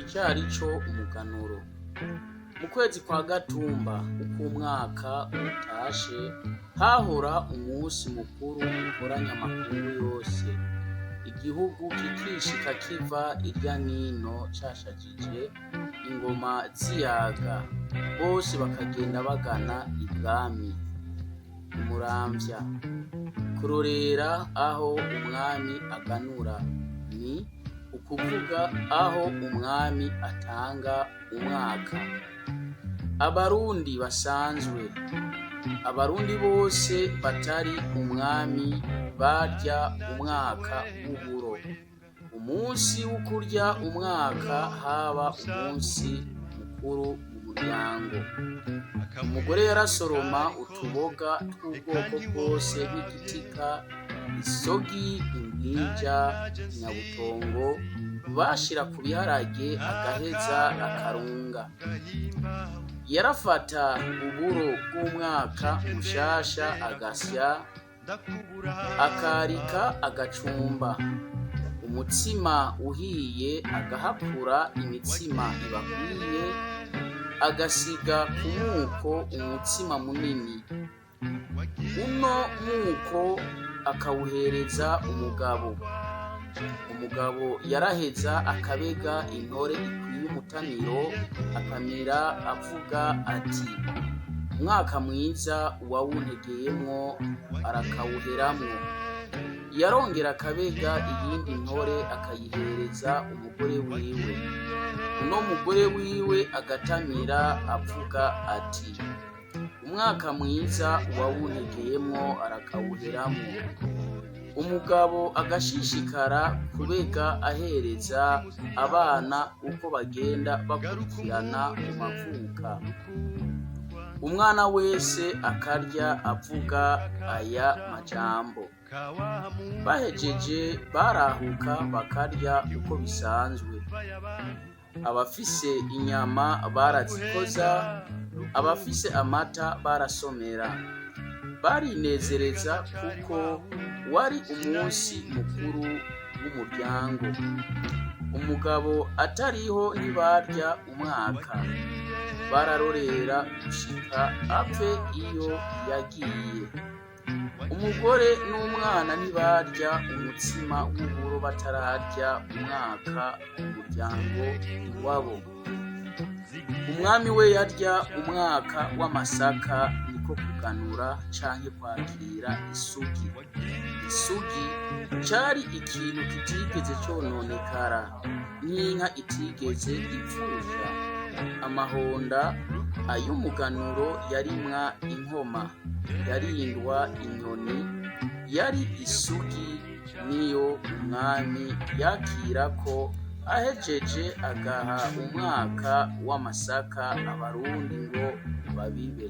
Icarico umuganuro. Mu kwezi kwa Gatumba uk'umwaka utashe, hahora umusi mukuru ukoranya amakungu yose, igihugu kikishika kiva irya nino cashajije, ingoma ziyaga, bose bakagenda bagana ibwami, i Muramvya, kurorera aho umwami aganura, ni ukuvuga aho umwami atanga umwaka. Abarundi basanzwe, abarundi bose batari umwami barya umwaka w'uburo. Umusi wo kurya umwaka haba umusi mukuru mu muryango. Umugore yarasoroma utuboga tw'ubwoko bwose nk'igitika, isogi, imbwija, inyabutongo, bashira ku biharage agaheza akarunga. Yarafata uburo bw'umwaka mushasha agasya, akarika agacumba. Umutsima uhiye agahakura imitsima ibakwiye, agasiga ku mwuko umutsima munini. Uno mwuko akawuhereza umugabo. Umugabo yaraheza akabega intore ikwiye umutamiro, akamira avuga ati: "Umwaka mwiza uwawuntegeyemwo arakawuheramwo." Yarongera akabega iyindi ntore akayihereza umugore wiwe. Uno mugore wiwe agatamira avuga ati: "Umwaka mwiza uwawuntegeyemwo arakawuheramwo." Umugabo agashishikara kubega ahereza abana uko bagenda bakurikirana mu mavuka. Umwana wese akarya avuga aya majambo. Bahejeje barahuka bakarya uko bisanzwe. Abafise inyama barazikoza, abafise amata barasomera. Barinezereza kuko wari umusi mukuru w'umuryango. Umugabo atariho ntibarya umwaka. Bararorera gushika apfe iyo yagiye. Umugore n'umwana ntibarya umutsima w'uburo batararya umwaka mu muryango iwabo. Umwami we yarya umwaka w'amasaka, niko kuganura canke kwakira isugi. Isugi cari ikintu kitigeze cononekara, nk'inka itigeze ipfusha. Amahonda ay'umuganuro yarimwa inkoma, yarindwa inyoni, yari isugi niyo umwami yakirako ahejeje agaha umwaka w'amasaka abarundi ngo babibe.